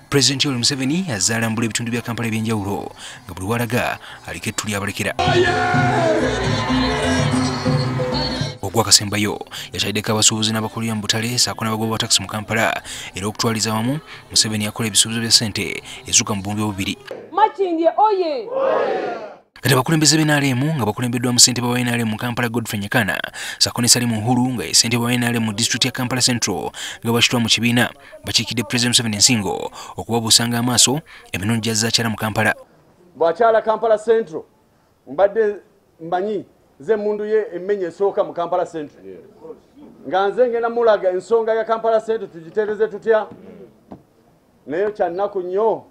President Yoweri Museveni azaalambula ebitundu bya Kampala ebyenjawulo nga buli walaga aliko ettu lyabalekera. Ogwakasembayo yakyaddeko abasuubuzi n'abakolera mu butale ssaako n'abagoba ba takisi mu Kampala, era okutwaliza wamu Museveni yakola ebisuubizo bya ssente ezituuka mu 2000. Makindye oye! Kati abakulembeze b'NRM nga bakulembeddwamu ssentebe wa NRM mu Kampala Godfrey Nyakana ssaako ne Salim Uhuru nga ye ssentebe wa NRM mu disitulikiti ya Kampala Central nga bakitwa mu kibiina bakiikidde President Museveni ensingo okubabuusanga amaaso emirundi gy'azze akyala mu Kampala. Bw'akyala Kampala Central mbadde mmanyi nze emmundu ye emmenya esooka mu Kampala Central, nga nze ngenda mulaga ensonga ya Kampala Central tugitereeze tutya. Naye kyannaku nnyo,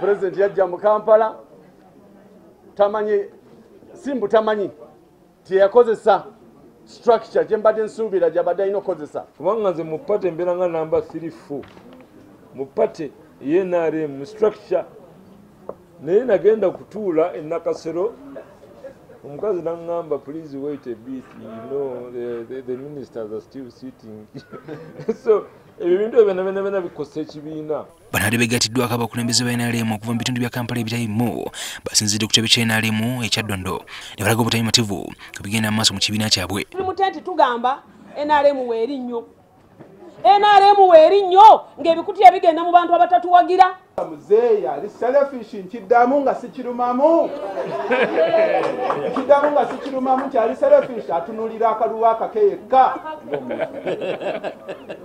Pulezidenti yajja mu Kampala tamanyi, simbu tamanyi teyakozesa structure gye mbadde nsuubira gy'abadde alina okukozesa. Kubanga nze mu party mbeera nga namba 3-4 mu party ye NRM mu structure, naye nagenda kutuula e Nakasero, omukazi n'aŋŋamba, "Please wait a bit, you know the ministers are still sitting." So ebyo bintu ebyo byonna byonna byonna bikosa ekibiina. Bano ate begattiddwako abakulembeze ba NRM okuva mu bitundu bya Kampala ebitali bimu, basinzidde ku kitebe kya NRM e Kyaddondo ne balaga obutali mativu ku bigenda mu maaso mu kibiina kyabwe. Tuli mu tenti, tugamba NRM weeri nnyo, NRM weeri nnyo ng'ebikutiya bigenda mu bantu abatatuwagira. Muzeeyi ali selfish, nkiddamu nga sikirumamu, nkiddamu nga sikirumamu nti ali selfish, atunulira akaluwa akake yekka,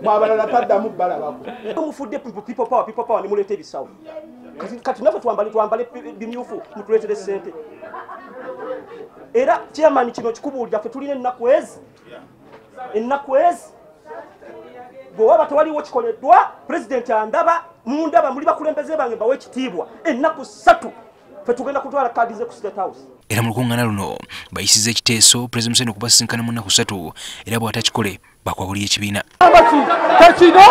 mwabalala taddamu balabako. Mufudde people power, people power, nemuleeta ebisawo. Kati naffe twambale bimyufu, mutuleetere sente. Era chairman, kino kikubuulira, ffe tulina ennaku ezi, ennaku ezi bwe waba tewaliwo kikoleddwa, pulezidenti andaba, mundaba, muli bakulembeze bange, mbawe ekitiibwa, ennaku 3 ffe tugenda kutwala kaadi ze ku State House. Era mu lukuŋŋaana luno bayisiza ekiteeso Pulezidenti Museveni okubasisinkana mu nnaku 3, era bw'atakikole bakwabulira ekibiina. Tekino,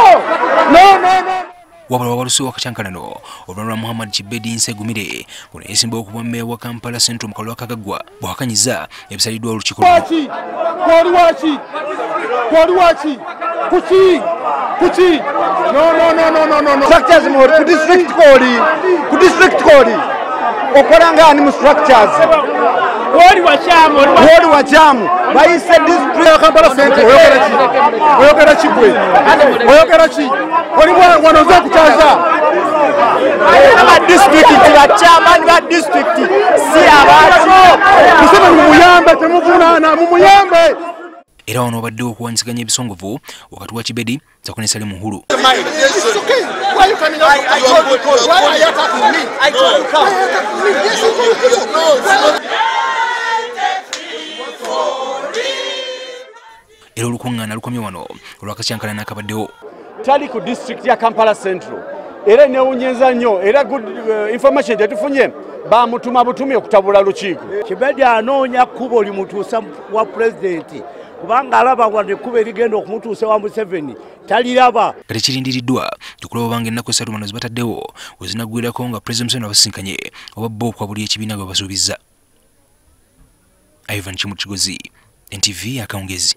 no, no, no. Wabula wabaluseewo akakyankalano oluvannyuma lwa Muhammad Kibedi Nsegumire, ono yeesimbawo okuba mmeeya wa Kampala Central mu kalulu akagaggwa, bw'awakanyiza ebisaliddwa olukiiko luno. Waki kwoli, waki kwoli, waki kuki kuki? No, no, no, no, no, no, no. Structures mu ku district koli, ku district koli okola nga ani mu structures? Woli wakyamu. Woli wakyamu, bayise district. Kampala Central, oyogera ki? Oyogera ki gwe? Oyogera ki? Oli wano oze okukyaza. Aba district, ba chairman ba district si abaki. Museveni mumuyambe, temuvunaana, mumuyambe. Era wano wabaddewo okuwanyisiganya ebisongovu wakati wa Kibedi ssaako ne Salim Uhuru. It's okay. Why are you coming out? Why are you attacking me? I told you come. Why are you attacking me? Yes, I told you. Era olukuŋŋaana lukomye wano olwakacyankalana akabaddewo. Tali ku district ya Kampala Central, era newunyeza nnyo, era good information gyetufunye, bamutuma butumi okutabula lukiiko. Kibedi anoonya kkubo limutuusa wa pulezidenti, kubanga alaba wano ekkubo erigenda okumutuusa wa Museveni taliraba. Kati kirindiriddwa okulaba obanga ennaku 3 bano zibataddewo we zinaggwirako nga Pulezidenti Museveni abasisinkanye oba bo okwabulira ekibiina gwe basuubizza. Ivan Kimu Kigozi, NTV akawungezi.